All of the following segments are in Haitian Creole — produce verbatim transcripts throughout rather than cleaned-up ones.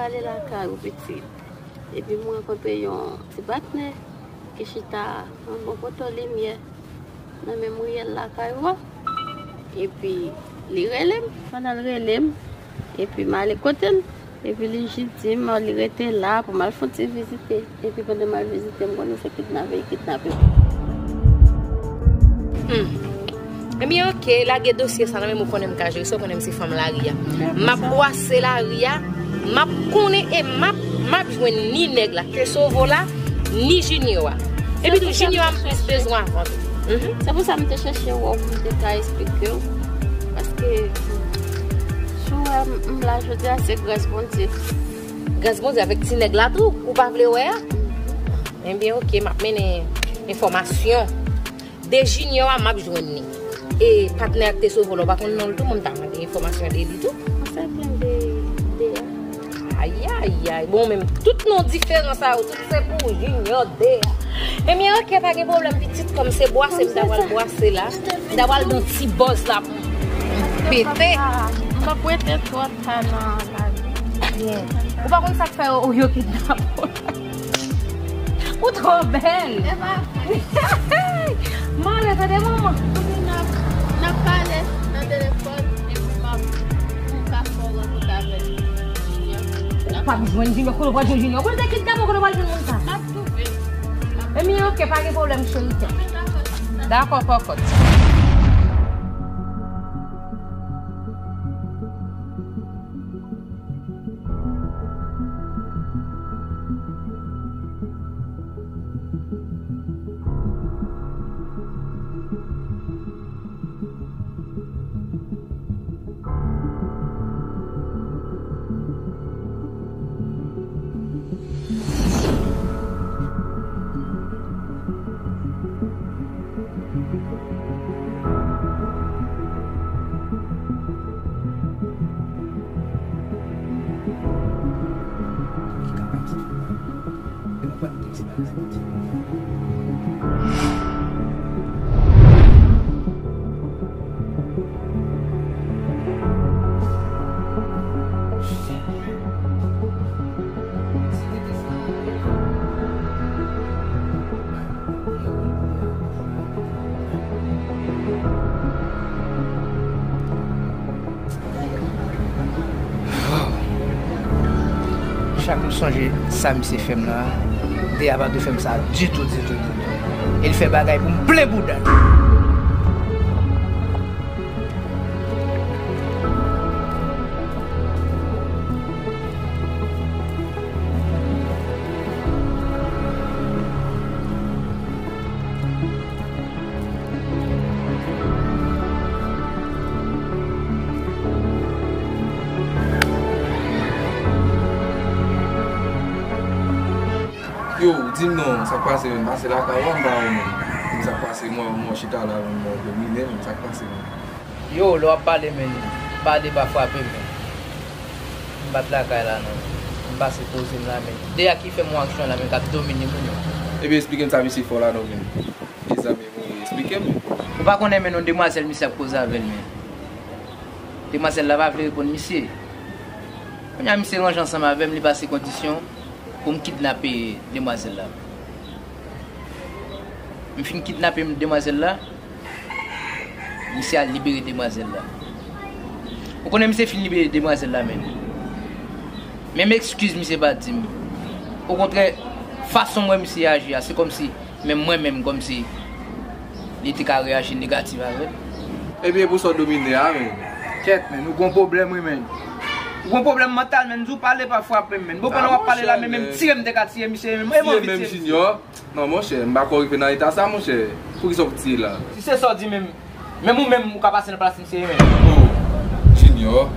Ale lakay ou pitit. Epi m rankontre yon ti patnè ki chita anbò poto limyè nan menm riyèl lakay ou a. Epi li rele m. Pandan l rele m, epi m ale kote l. Epi li jis di m li rete la pou m al fè yon ti vizite. Epi pandan m al vizite, m konnen se kidnape, li kidnape m. Hmm. Ebyen, oke, lage dosye sa nan men m, ou konnen m ka jere sa, ou konnen m se fanm lari a. M ap bwase lari a, m ap konnen e m ap, m ap jwenn ni nèg la, Te Sovo la, ni Junior a. Epi tou, Junior a m plis bezwen avan tou. Mhm. Se pou sa m te chèche wè w pou m te ka esplike w. Paske, si w wè m, m la jodi a, se gras Bondye. Gras Bondye avèk ti nèg la tou, ou pa vle wè a? Ebyen, oke, m ap mennen enfòmasyon. De Junior a, m ap jwenn li. E patnè a k te sove w la, ou pa konn non l tou, mwen ta mande enfòmasyon de li tou. Mwen sèl konn de, de a. Ayayay, bon, menm tout non diferan sa yo, tout se pou Junior de a. Ebyen, oke, pa gen pwoblèm, pitit, kòm se bwase, m ta pral bwase la. M ta pral nan ti bòz la pou m pete. M p ap rete twò ta nan lavi. Ou pa konn sa k fè yo, yo kidnape w. Ou twò bèl. Epa. Male, tande manman. N ap, n ap pale nan telefòn, epi m ap, m ka fè w rankontre avèk Junior. Ou p ap jwenn Junior, kote w pral jwenn Junior? Kote w te kidnape, kote w pral jwenn moun sa? M ap twouve l. Ebyen, oke, pa gen pwoblèm, cheri. Dakò, kòkòt. Chak m sonje sa misye fè m nan, Dea pa dwe fè m sa ditou, ditou, ditou. E l fè bagay pou m plen bouda l. Yo, di m non, sa k pase menm? Pase lakay ou an, m pa wè w menm. Di m sa k pase, m wè w chita la menm, m wè w domine menm, sa k pase menm? Yo, lè w ap pale menm, pale pa frape m menm. M pa t lakay la non. M pase poze m la menm. Dea ki fè m yon aksyon la menm k ap domine moun yo. Ebyen, esplike m sa misye fè w la non menm. Mezanmi, wi, esplike m. Ou pa konnen men non, demwazèl misye ap koze avè l men. Demwazèl la pa vle reponn misye. Kounye a misye ranje ansanm avè m, li pase kondisyon pou m kidnape demwazèl la. M fin kidnape demwazèl la, misye al libere demwazèl la. Ou konnen misye fin libere demwazèl la menm. Menm eskiz misye pa di m. Okontrè, fason m wè misye aji a, se kòmsi menm mwen menm kòmsi li te ka reyaji negatif avè l. Ebyen, pou sa w domine a, menm. Kèt, menm, ou gon pwoblèm, wi, menm. Ou gon pwoblèm mantal, menm. Di w pale pa frape m, menm. Bon, pandan w ap pale la, menm, menm tire m te ka tire misye, menm. E m anvi tire misye. Junior. Non, monchè, m pa kwè w rive nan eta sa, monchè. Poukisa w tiye la? Si se sa w di menm, menm ou menm, ou ka pase nan plas misye menm. Oh, Junior.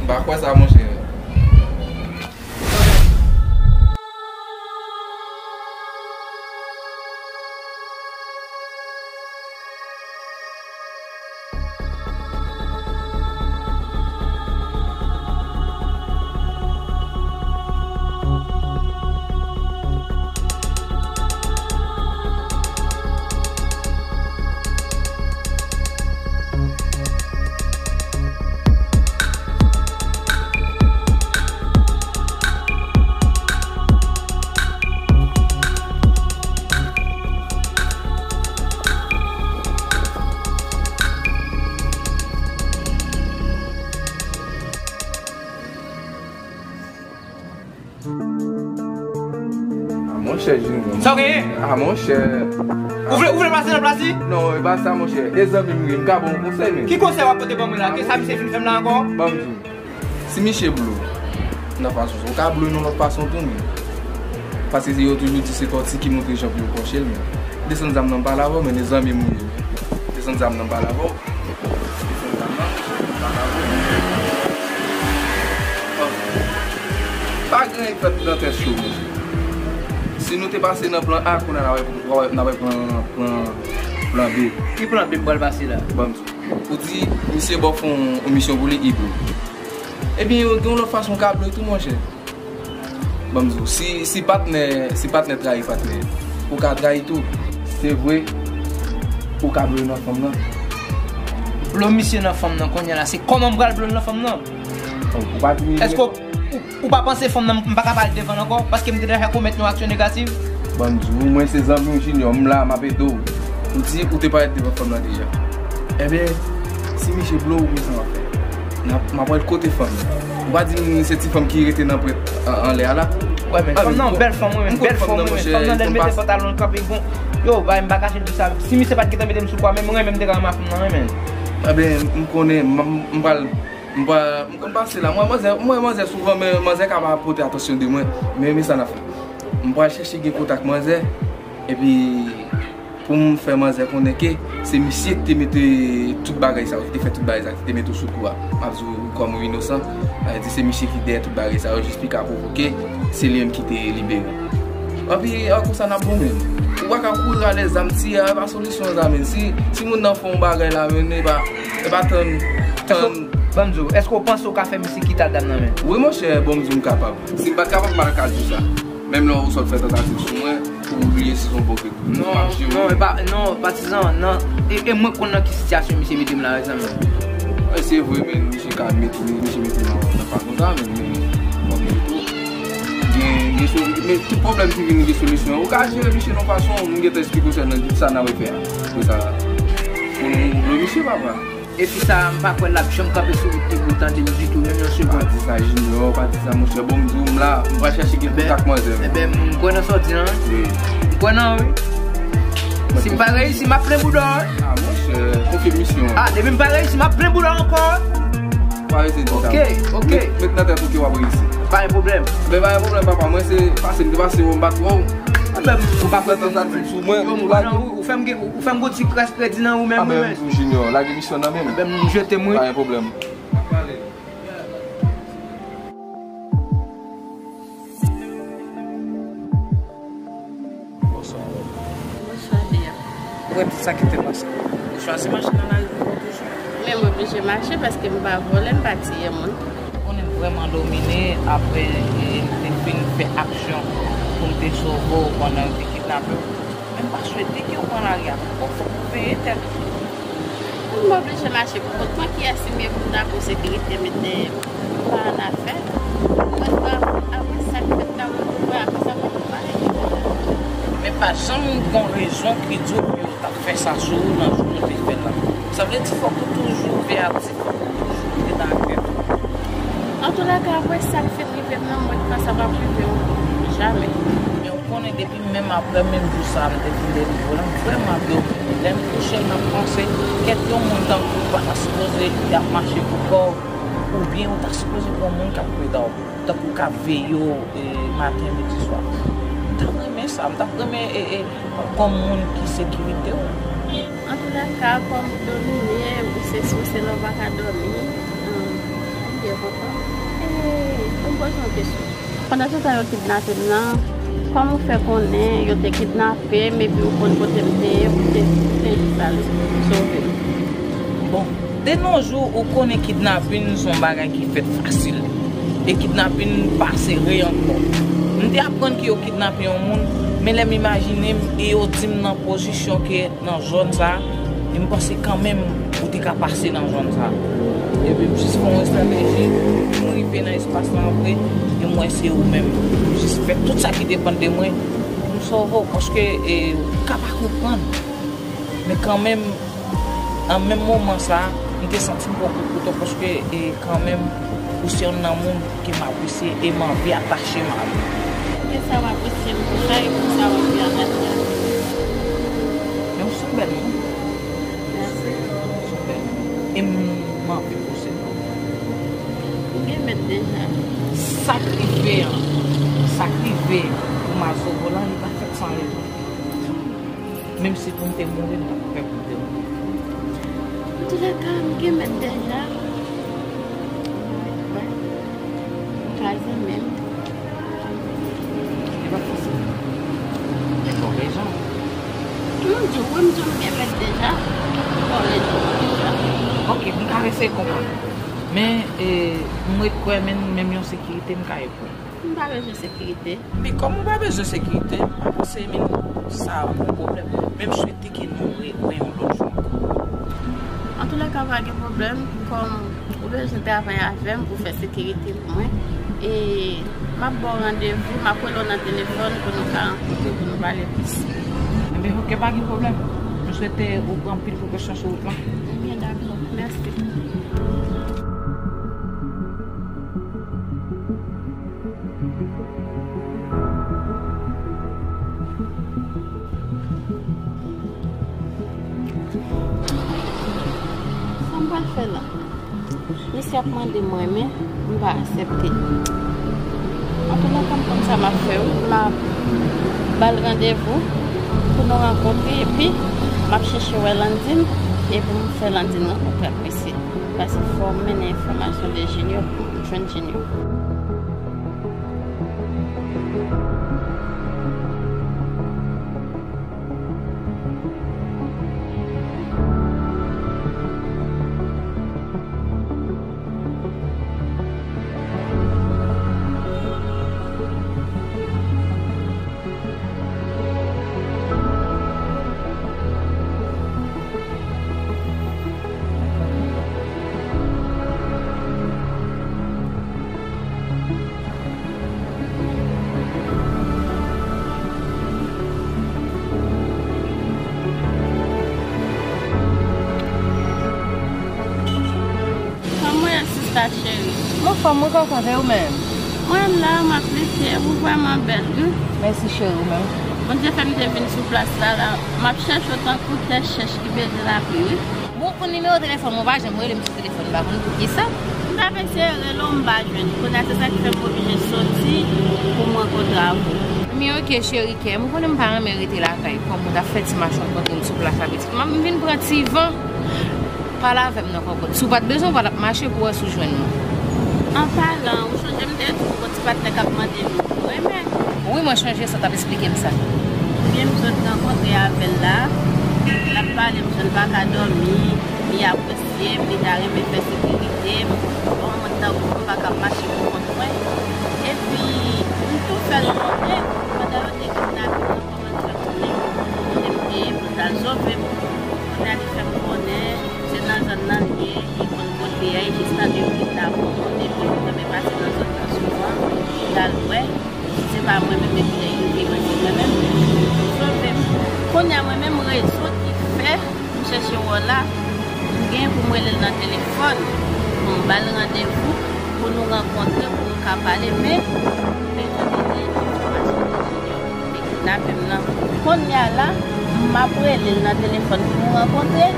M pa kwè sa, monchè. Sa w genyen? Ah, monchè. Ou vle, ou vle plase nan plas li? Non, e pa sa, monchè. E zanmi m, wi, m ka ba w yon konsèy, men. Ki konsèy w ap pote ban mwen la? Ke sa misye vin fè m la ankò? Ban m di w. Si misye blow nan fason sa, ou ka blow nan lòt fason tou, men. Paske yo toujou di se tòti ki montre jan pou yo kòche l, men. Desann zam nan, m pale avè w, men, e zanmi m ou ye, men. Desann zam nan, m pale avè w. Desann zam nan, m pale avè w. Pa gen fèt nan tèt cho, monchè. Si nou te pase nan plan A, kounye a n ap, n ap pran plan, plan, plan B. Ki plan B m pral pase la? Ban m di. Ou di, misye ba w fè yon, yon misyon pou li, Ibou. Ebyen, yo gen yon lòt fason w ka blow tou, monchè. Ban m di w, si, si patnè, si patnè trayi patnè, ou ka trayi tou. Se vre, ou ka blow nan fanm nan. Blow misye nan fanm nan, kounye a la, se kòman m pral blow l nan fanm nan? Ou pa di misye. Èske w, ou, ou pa panse fanm nan, m pa ka pale devan l ankò, paske m te deja komèt yon aksyon negativ? Ban m di w, mwen se zanmi w Junior, m la, m ap ede w. Ou di ou te parèt devan fanm nan deja. Ebyen, si misye blow ou, men sa m ap fè? N ap, m ap al kote fanm nan. Ou pa di m se ti fanm ki rete nan prèt an, anlè a la? Wè, men fanm nan, bèl fanm, wi, men bèl fanm, wi, men fanm nan, lè l mete pantalon l kanpe bon. Yo, bay, m pa kache l di sa. Si misye pa t gentan mete m sou kou a, men mwen renmen, m te ka renmen fanm nan, wi, men. Ebyen, m konnen, m, m pral, m pral, m konn pase la. Mwen, manzè, mwen, manzè souvan, men manzè ka pa pote atansyon de mwen. Men, men sa n ap fè. M pral chèche gen kontak manzè, epi pou m fè manzè konnen ke se misye ki te mete tout bagay sa yo, ki te fè tout bagay sa, ki te mete w sou kou a. M ap di w kòm ou inosan, sa vle di se misye ki dèyè tout bagay sa yo, jis li ka pwovoke, se li menm ki te libere. Epi, a, konsa n ap bon, men. Ou pa ka kouri ale zam, tiye a, e pa solisyon sa, men. Si timoun nan fè yon bagay la, men, e pa, e pa tann, tann. Ban m di w, èske w panse w ka fè misye kite al dam nan men? Wi, monchè, bon, m di w m kapab. Si m pa t kapab, m pa t ka di w sa. Menm lè w sot fè tantativ sou mwen, pou w bliye si se yon bon krik. Non, non, e pa, non, patizan, non. E, e mwen konn nan ki sitiyasyon misye mete m la, mezanmi. Wi, se vre, men misye ka mete, misye mete m nan, nan fason sa, men, men, bon, men tou. Gen, gen sou, men tout pwoblèm ki vini gen solisyon. Ou ka jere misye nan fason, m gentan esplike w sèlman tout sa n ap fè a. Pou sa, pou nou, nou misye, papa. E fi sa a, m pa kwè l ap janm kanpe sou wout li pou l tande m ditou, menm yon segonn. Pa di sa, Junior, pa di sa, monchè. Bon, m di w, m la, m pral chèche gen kontak manzè, m. Enben, m kwè nan sa w di lan, wi. Wi. M kwè nan, wi. Si m pa reyisi, m ap plen bouda w, wi. Ah, monchè, konfye misyon. Ah, depi m pa reyisi, m ap plen bouda w ankò, wi. Pa rete di sa. Ok, ok. Met, met nan tèt ou ke w ap reyisi. Pa gen pwoblèm. Men pa gen pwoblèm, papa. Mwen, se pase m te pase w, m pa t wè w. Enben, m pa kwè tantativ sou mwen. Yo, m kwè nan ou, ou fè m gen, ou fè m gon ti kras kredi nan ou menm, wi, men. Junior, lage misyon nan men m. Enben, m jete m, wi. Pa gen pwoblèm. Bonswa. Bonswa, Dia. Ou wè tout sa ki te pase. Ou chwazi mache nan lari pou kont ou toujou. Men m oblije mache paske m pa vòlè, m pa tiye moun. Ou konnen m vrèman domine apre, e, m te fin fè aksyon pou m te sove w pandan yo te kidnape w. Men m pa swete ke w pran lari a twòp. Fòk ou veye tèt ou. M oblije mache pou kont mwen. Kiyès ki miye pou m ta pran sekirite m met dèyè m? M pa annafè. Mwen, apre, apre sa k fèt la, mwen, mwen, apre sa, mwen, mwen pa rete. Men pa janm gon rezon ki di w pou yo t ap fè sa sou ou nan jou yo te fè l la. Sa vle di fòk ou toujou veyatif, fòk ou toujou rete nan tèt ou. Antoulèka, apre sa k fèt rive m nan, mwen, m pa kwè sa p ap rive w jamè. Men ou konnen depi menm apre menm jou sa a m te fin delivre w la, m vrèman domine. Lè m kouche, m ap panse, kèt yon moun tankou w pa ta sipoze ap mache pou kò w, oubyen ou ta sipoze gen yon moun k ap kwida w, tankou k ap veye w, e, maten, midi, swa. M ta renmen sa, m t ap renmen, e, e, kòm moun ki sekirite w. Antoulèka, kòm ou domine, ou se sou, se lè w pa ka dòmi. Hum, ou byen kontan. E, pou m poze w yon kesyon. Pandan tout tan yo kidnape m nan, kòman w fè konnen yo te kidnape m epi ou konn kote m te ye, ou te, te jis ale sove m? Bon, de nos jours, ou konnen kidnapin se yon bagay ki fèt fasil. E kidnapin pa sere ankò. M te aprann ke yo kidnape yon moun, men lè m imajine m e yo di m nan pozisyon ke nan zòn sa a, e m panse kanmenm ou te ka pase nan zòn sa a. Epi m jis fè yon estrateji, m rive nan espas lan vre, e m wè se ou menm. M jis fè tout sa ki depann de mwen pou m sove w, paske, e, ou ka pa konprann. Men kanmenm, an menm moman sa a, m te santi m pran kou kouto, paske, e, kanmenm, ou se youn nan moun ke m apresye e m anvi atache m avè w. Sa w apresye m pou sa e pou sa w ap fè a Nadia. Men w sou bèl non. Mèsi. Sou bèl. E m, m anvi poze non. M gen mèt deja. Sa k rive an, sa k rive pou Mazovo lan, li pa fèt san rezon. Menm si pou m te mouri, m t ap prè pou m te mouri. Antoulèka, m gen mèt deja. Mwen, m kraze menm. Li pa fasil. Gen bon rezon. M di w, wi, m di w m gen mèt deja. Bon rezon deja. Ok, m ka eseye konprann. Men, e, m ret kwè menm, menm yon sekirite m ka ye pou ou. M pa bezwen sekirite. Men kòm ou pa bezwen sekirite, m pa panse menm sa yon pwoblèm. Men m swete ke nou rewè yon lòt jou ankò. Antoulèka, pa gen pwoblèm. Kòm ou bezwen travay avè m pou fè sekirite pou mwen, e m ap ba w randevou, m ap rele w nan telefòn pou nou ka rankontre, pou nou pale plis. Enben, ok, pa gen pwoblèm. M swete ou pran anpil prekosyon sou wout lan. Ebyen, dakò. Mèsi. Sa m pral fè la? Misye ap mande mwen, men m pa aksepte. Antoulèka, m konn sa m ap fè wi. M ap ba l randevou pou nou rankontre, epi m ap chèche wè Landine, e pou m fè Landine rankontre ak misye. Paske fò m mennen enfòmasyon de Junior pou m jwenn Junior. Kòman w ye, sista cheri? Mwen anfòm, mwen kontan, e ou menm? Mwen la, m ap lite, ou vrèman bèl, wi. Mèsi, cheri, ou menm? Bondye fè m te vin sou plas la, la. M ap chèche w tankou tè chèch ki beze lapli, wi. Bon, ou konn nimewo telefòn mwen, ou pa janm rele m sou telefòn, m pa konn poukisa. M t ap eseye rele w, m pa jwenn ou. Kounye a, se sa ki fè m oblije soti pou m rankontre avè w. Men ok, cheri kè m, ou konnen m pa renmen rete lakay. Kòm ou t ap fè ti mach rankontre m sou plas la, pitit. M ap vin pran ti van. Pale avè m nan kòkòt. Si w pa t bezwen, w pa t ap mache pou w wè si w jwenn mwen. An palan, ou sonje m te di w gon ti patnè k ap mande m, ou renmen? Wi, mwen sonje sa w t ap esplike m sa. Ebyen, m sot rankontre avè l la. L ap pale m, jan l pa ka dòmi, li apresye m, li ta renmen fè sekirite m. Bon, mwen tankou m pa ka mache pou kont mwen. Epi, m tou fè l konnen, pandan yo te kidnape m nan, kòman l fè konnen, kote m te ye pou l t al sove m. Kounye a, li fè m konnen se nan zòn nan l ye, li konn kote a, e jis tande yo kidnape yon moun, epi m renmen pase nan zòn nan souvan, m t al wè, si se pa mwen menm, epi lè l rive, mwen se mwen menm, pou sove m. Kounye a, mwen menm, rezon ki fè m chèche wè w la, m gen pou m rele l nan telefòn, pou m ba l randevou, pou nou rankontre, pou nou ka pale, men m bezwen konnen enfòmasyon de Junior. Li kidnape m nan. Kounye a la, m ap rele l nan telefòn pou nou rankontre,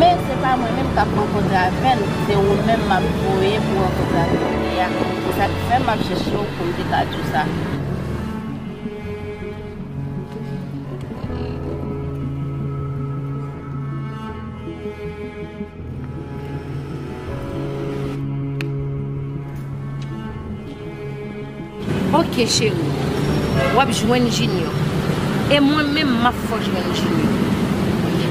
men se pa mwen menm k ap rankontre avè l, se ou menm m ap voye pou rankontre avè l kounye a. Se sa k fè m ap chèche w pou m te ka di w sa. Ok, cheri. W ap jwenn Junior. E mwen menm, m ap fè w jwenn Junior.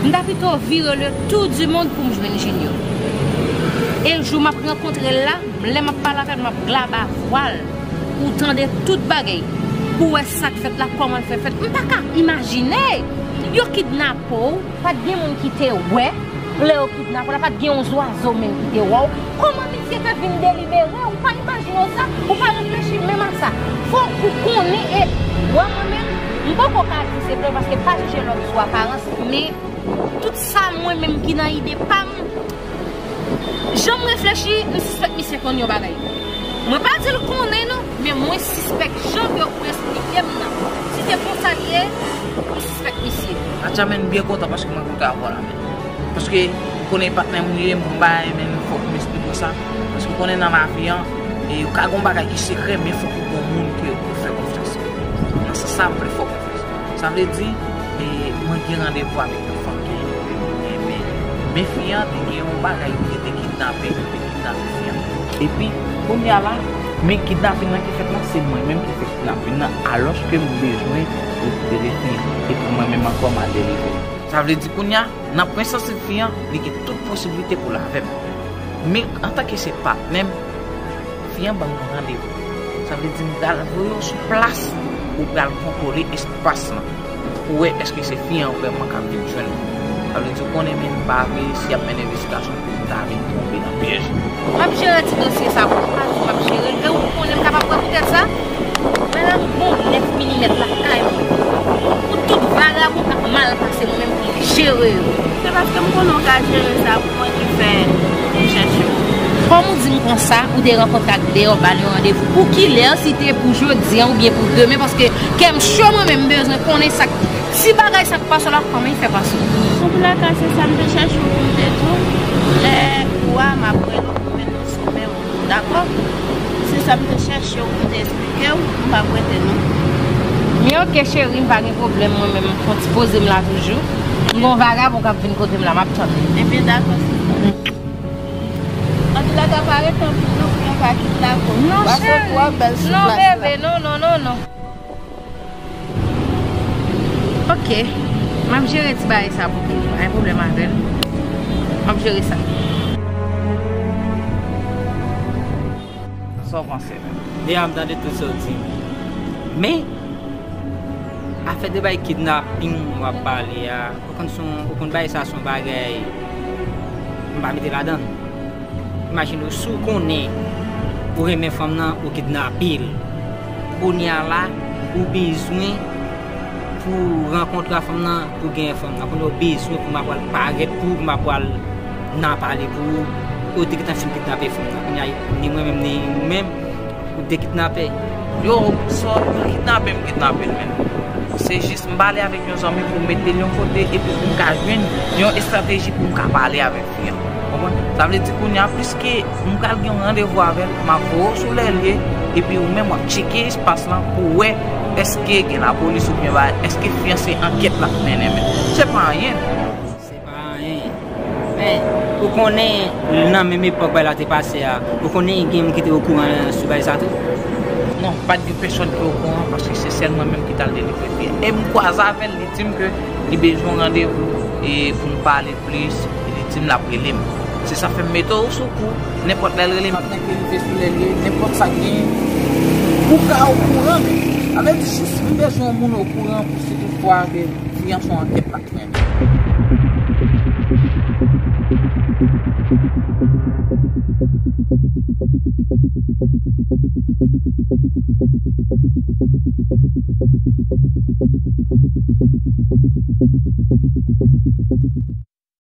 M ta pito vire le tour du monde pou m jwenn Junior. E jou m ap rankontre l la, lè m ap pale avè l, m ap glaba vwa l. Pou w tande tout bagay. Pou w wè sa k fèt la, kòman l fè fèt. M pa ka imajine. Yo kidnape w, pa t gen moun ki te wè. Lè yo kidnape w la, pa t gen yon zwazo menm ki te wè w. Kòman misye te vin delibere? Ou pa imajine w sa? Ou pa reflechi menm a sa? Fòk ou konnen, e mwen, mwen menm, m poko ka di se vre, paske pa jije lòm sou aparans, men tout sa mwen menm ki nan ide pa m, jan m reflechi, m sispèk misye konn yon bagay. Mwen pa di l konnen non, Men mwen sispèk jan ke ou esplike m nan. Si se konsa l ye, mwen sispèk misye. Atya, men, m byen kontan paske mwen kontre avè w la, men. Paske m konnen patnè m ou ye, m gon bagay, men fòk m esplike w sa. Paske w konnen nan lavi an, e, ou ka gon bagay ki sekrè, men fòk ou gon moun ke ou fè konfyans. Nan sans sa, m vle fè w konfyans. Sa vle di, e, mwen gen randevou avèk yon fanm ki, e, men, men fi an te gen yon bagay ki te kidnape, ki te kidnape fi an. Epi, kounye a la, men kidnapin nan ki fèt la, se mwen menm ki fè kidnapin nan, alòske m bezwen rekipere fi an. Epi mwen menm ankò, m al delivre l. Sa vle di, kounye a, nan pwen sansib fi an, li gen tout posiblite pou l avè m. Men, antanke se patnè m, fi an ban m yon randevou. Sa vle di m pral voye w sou plas, ou pral kontwole espas lan pou w wè èske se fi an vrèman k ap vin jwenn ou. Sa vle di w konnen, men m pa vle si y ap mennen envestigasyon pou m ta vin tonbe nan pyèj. M ap jere ti dosye sa pou ou, pa di m ap jere l, e ou konnen m kapab wè poutèt sa. Mwen la m gon nèf milimèt lakay mwen. Pou tout vagabon k ap mal pase, mwen menm pou m jere yo. Se paske m konnen w ka jere sa pou mwen ki fè m chèche w. Kòm ou di m konsa, ou te rankontre ak deyò, ba l yon randevou. Pou kilè, si te pou jodi a oubyen pou demen, paske kè m cho mwen menm, m bezwen konnen sa k, si bagay sa k pase w la, kòman l fè pase w. Anpil lakay, se sa m te chèche w pou m te di w. Lè kou a, m ap rele w pou m mete w sou men w. Dakò? Se sa m te chèche w, m te eksplike w, m p ap rete non. Men oke cheri, m pa gen pwoblèm, mwen menm m fè yon ti poze m la toujou. M gon vagabon k ap vin kote m la, m ap tann li. Ebyen dakò, sista. Anpil lakay pa rete anpil non, pou yon pa kidnape w. Non, cheri. Paske w twò bèl sou plas la. Non, bebe, non, non, non, non. Ok. M ap jere ti bagay sa pou ou. Pa gen pwoblèm avè l. M ap jere sa. Sa w panse menm? Deja m tande tout sa w di. Men, afè de bay kidnaping w ap pale a, ou konn se yon, ou konn bay sa se yon bagay m pa mete ladan l. Imajine w, si w konnen ou renmen fanm nan, ou kidnape l. Kounye a la, ou bezwen pou w rankontre ak fanm nan, pou w genyen fanm nan. Kounye a ou bezwen pou m ap pral parèt pou ou, pou m ap pral nan pale pou ou. Ou te gentan fin kidnape fanm nan. Kounye a, ni mwen menm, ni ou menm, ou te kidnapè. Yo, sa w di, kidnape, m kidnape l, men. Se jis m pale avèk yon zanmi pou m mete l yon kote epi pou m ka jwenn yon estrateji pou m ka pale avèk fi an. Konprann? Sa vle di kounye a, pliske m pral gen yon randevou avè l, m ap voye w sou lè l ye, epi ou menm w ap tcheke espas lan pou w wè èske gen lapolis oubyen bagay, èske fi an se ankèt l ap mennen, men. Se pa anyen. Se pa anyen. Men, ou konnen, nan menm epòk bagay la te pase a, ou konnen gen moun ki te okouran sou bagay sa tou? Non, pa t gen pèsonn ki okouran, paske se sèl mwen menm ki t al delivre fi an. E m kwaze avè l, li di m ke li bezwen randevou e pou n pale plis, li di m l ap rele m. Se sa fè m mete w sou kou, nenpòt lè l rele m, m ap teke rive sou lè l ye, nenpòt sa k genyen, ou ka okouran, men. Sa vle di, jis m bezwen yon moun okouran pou si tout fwa ke fi an se yon ankèt l ap mennen.